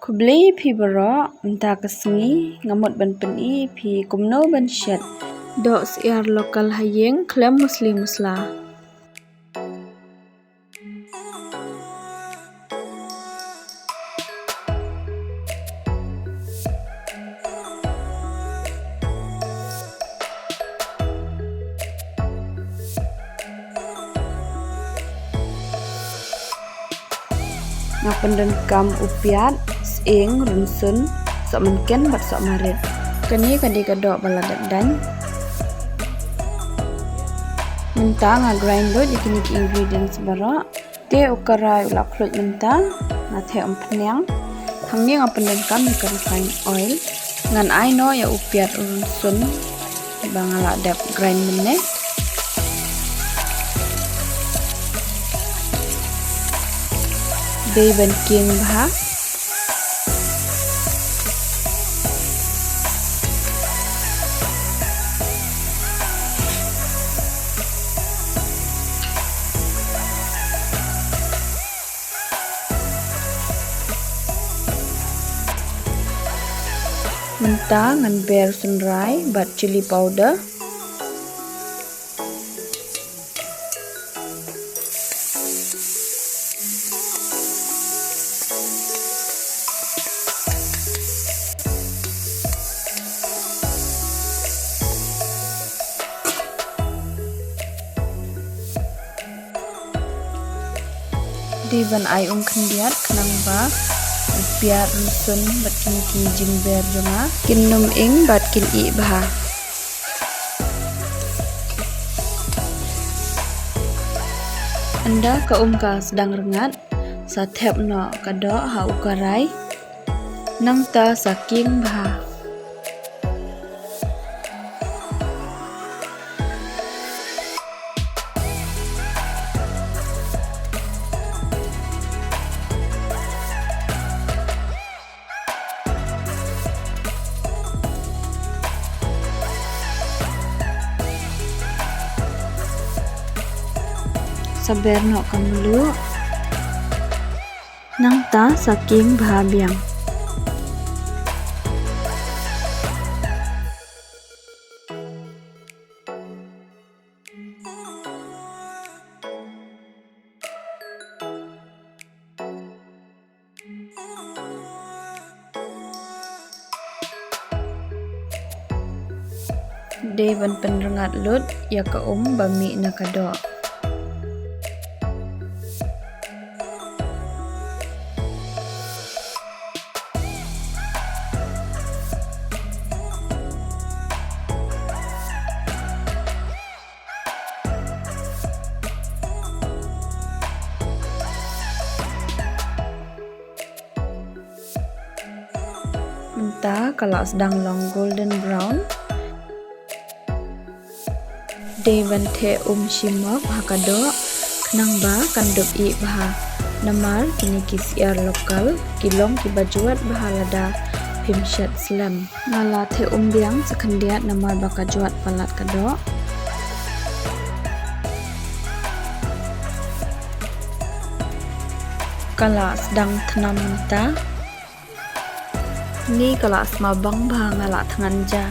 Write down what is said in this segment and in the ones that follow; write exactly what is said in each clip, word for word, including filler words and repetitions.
Khublei phi baroh, mynta ka sngi nga mut ban pyni phi kumno ban shet doh syiar local ha ïing khlem musli musla. Nga pyndonkam u piat, sying, rynsun, sohmynken bad sohmarit. Kane ka dei ka doh ba la dep daiñ. Mynta nga grind lut ïa kine ki ingredients baroh. Te u karai u la khluit mynta, nga theh umphniang. Hangne nga pyndonkam ïa ka refined oil. Ngan ai noh ïa u piat u rynsun ba nga la dep grind mynne. Dei ban king bha. Mynta ngan ber synrai bad chilli powder. Dei ban ai um khyndiat khnang ba u piat, rynsun bad kine ki jingber jong nga kin nym ing bad kin ih bha. Ynda ka um ka sdang rngat, sa thep noh ka doh ha u karai. Nangta sa king bha. Sa ber noh ka mluh. Nangta sa king bha biang. Dei ban pynrngat lut ïa ka um ba mih na ka doh. Mynta ka la sdang long golden brown. Dei ban theh um shimok ha ka doh khnang ba kan dup ih bha. Namar kine ki syiar local ki long kiba jwat bha lada phim shet slem. Nga la theh um biang sa khyndiat namar ba ka jwat palat ka doh. Ka la sdang thnam mynta. Ni ka la sma bang bha, nga la thngan ja.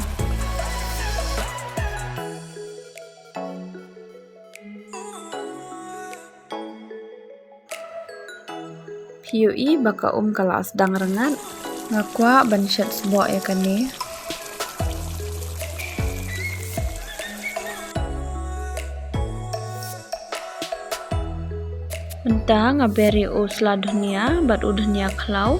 Phi ïohi ba ka um ka la sdang rngat. Nga kwah ban shet sboh ïa kane. Mynta nga ber ïa u sla dhania bad u dhania khlaw.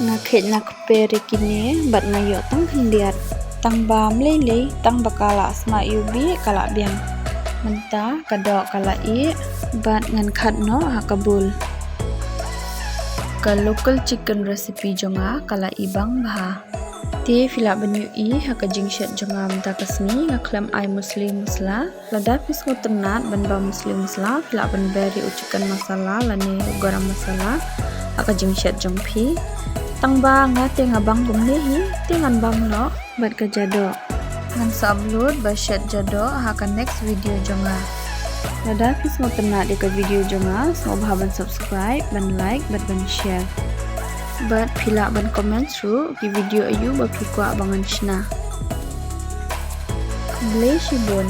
Nga kheit na kper ïa kine bad nga ïoh tang khyndiat. Tang ba mlei lei, tang ba ka la sma ïubi ka la biang. Mynta ka doh ka la ih bad ngan khat noh ha ka bowl. Ka local chicken recipe jong nga ka la ih bang bha. Te phi lah ban ïohi ha ka jingshet jong nga mynta ka sngi nga khlem ai musli musla. Lada phi sngewtynnat ban bam musli musla, phi lah ban ber ïa u chicken masala lane u garam masala ha ka jingshet jong phi. Tang ba nga te nga bang kumne hi, te ngan bam noh bad ka ja doh. Ngan sa upload ba shet ja doh ha ka next video jong nga. Lada phi sngewtynnat ïa ka video jong nga, sngewbha ban subscribe, ban like bad ban share. Bad phi lah ban comment ruh ki video aïu ba phi kwah ba ngan shna. Khublei shibun.